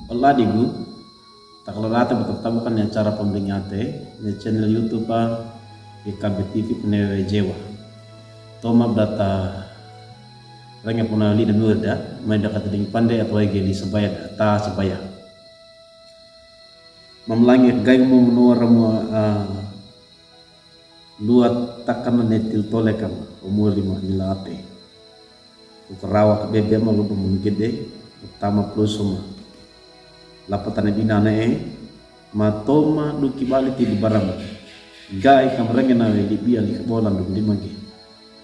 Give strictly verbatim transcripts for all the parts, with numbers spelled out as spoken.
Oladigu, takaloraten botaputabukan ne acara pambalingiate ne channel YouTube a YKB TV Pwene Wewe Jewa. Toma bdata renge puna li na miwirida, mai dakata dingi pande atawa ige li sabaya da, ta sabaya. Mamalangi, gai mo mono ramo a luwa takana ne tiltole kama, o mori ma nila ate. Ukarawa ka bebe ma lubo mungede, utama pluso ma. Lapatan ne binane e, ma toma duki bali ti di barama. Gai kamarenge nawe libia likabolan dum dimage.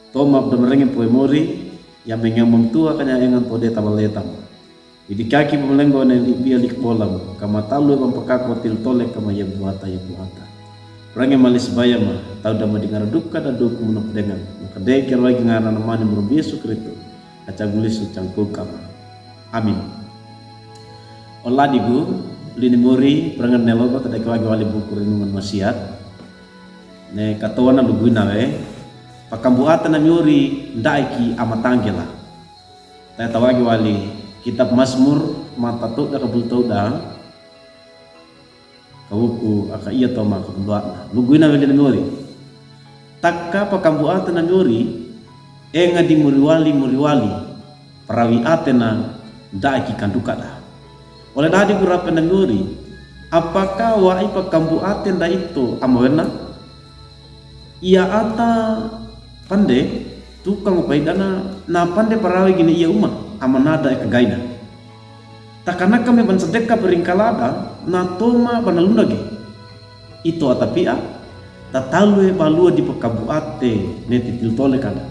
Toma bda marenge pwe mori, ya mengemo mtua kanya engan tode tabaleta ma. Idikaki pamalengo ne libia likabolan, kama talwe bampakako tiltole kama ya buata ya buata. Renge mali sabaya ma, tau dama di ngara duka da duku muna pdengan. Makade kerwai gengana namani murumbi Yesu Kristo. Aca gulisu cangkukama. Amin. Oladigu, lini mori, perengan nelogo, tadaki wagi wali buku renungan wasiat. Ne katowana luguina we, pakambuate na miori ndaiki amatangela. Taya tawagi wali kitab Masmur, mata toda kabul toda, kawuku aka iya toma kabul doana. Luguina we lini mori. Taka pakambuate na miori, enga di moriwali moriwali, parawi ate na ndaiki kandukada. Ole dadi gurape na miori, apaka wai pakambuate ndaito amawena, iya ata pande, tuka ngo paidana, na pande parawi gine iya uma, amanada eka gaina. Takanaka me bansadeka beringkalada, na toma banalundage. Ito atapia, tatalwe balua di pakambuate neti tiltole kada.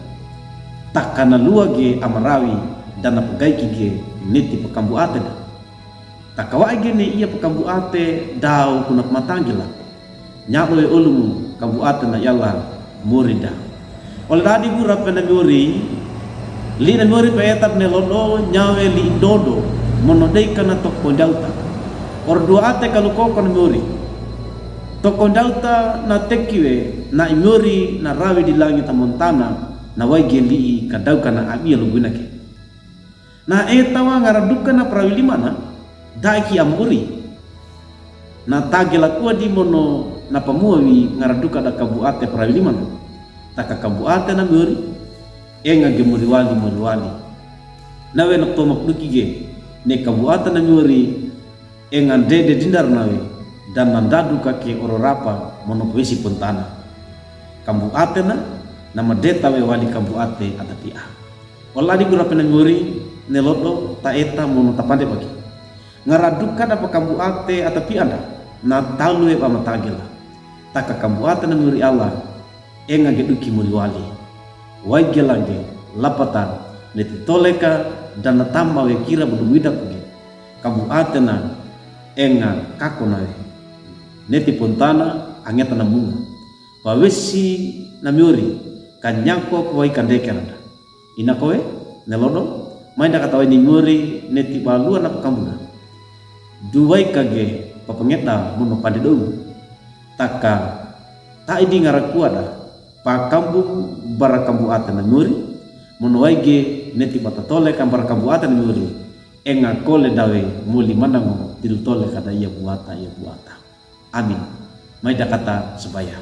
Takana lua ge amarawi, dana pagaiki ge neti pakambuate da. Takawai gene iya pakambuate dau kuna pamatangela. Nyabo we olumu kambuate na yala mori da. Ole dadi gurape na miori, li na miori paeta bne lodo nyawe li dodo, mono dei kana toko ndauta. Oro dua ate kalukoko na miori. Toko ndauta na tekiwe, na i miori na rawi di langi tamontana, na waige li i kadau kana abia luguinake. Na etawa ngara duka na parawi limana, daiki amori. Na tagela kuadi mono na pamuawi ngara duka da kambuate parawi limana. Taka kambuate na miori, enga ge moriwali moriwali. Nawe na toma kuduki ge, ne kambuate na miori, enga ndede dindar nawe, dana ndadu kake oro rapa mono pawesi pontana. Kambuate na, na madeta we wali kambuate atapia. Oladi gurape na miori, ne lodo, taeta mono tapande bagi. Ngara duka da pakambuate atapia da, na talwe bamatagela. Taka kambuate na miori ala, enga ge duki moriwali. Waige lage, lapatan, neti toleka, dana tama we kira budumida kuge. Kambuate na, enga kako nawe. Neti pontana, angeta na munga. Pawesi na miori, kanyako kawai kandekera da. Ina kowe, ne lodo, mai dakata wai ni miori, neti balua na pakambuna. Duwai kage, papangeda, mono pande dou. Taka, taidi ngara kuada, pakambu bara kambuate na miori, mono waige, neti batatole kambara kambuate na miori, enga kole dawe, moli manango, tiltole kada iya buata, iya buata. Amin. Mai dakata sabaya.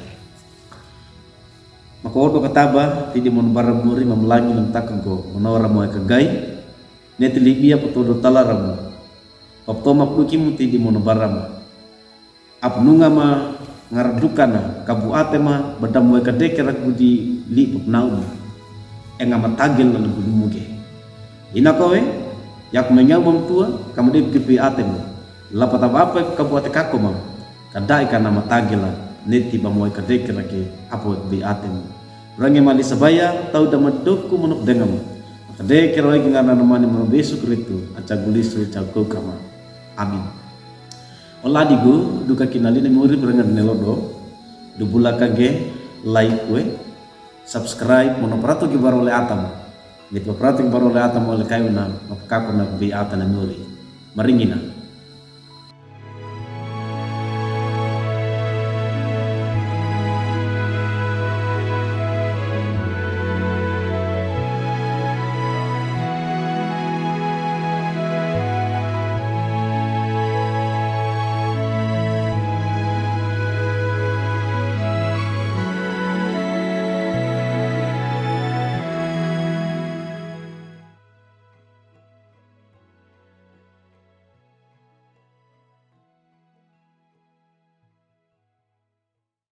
Mako odo kataba, tidi mono bara miori mamalangi lamtaka go, mono ora mo eka gai, neti libia patodo talaramo. Paptoma kudukimu tidi mono barama. Apnunga ma ngara duka na, kambuate ma, bada mo eka dekera kudi li papnauma. Enga matagel na lugu muge. Ina kowe, yak menga mamtua, kamade kipi atemu. Lapataba apa kambuate kako ma. Kadai kana matagela, neti ba mo eka dekera ke, apo bi atemu. Range mali sabaya, tau dama doku mono pdengamu. Kadekera wai gengana namani mono Yesu Kristo, aca gulisu, aca kukama. Amin. Oladigu, duka kinali ne miori berengan ne lodo, dubula kage, like we, subscribe, mono paratu gi baro le atam. Neti paratu gi baro le atam ole kayu na, mapakako na bi ata na miori. Maringina.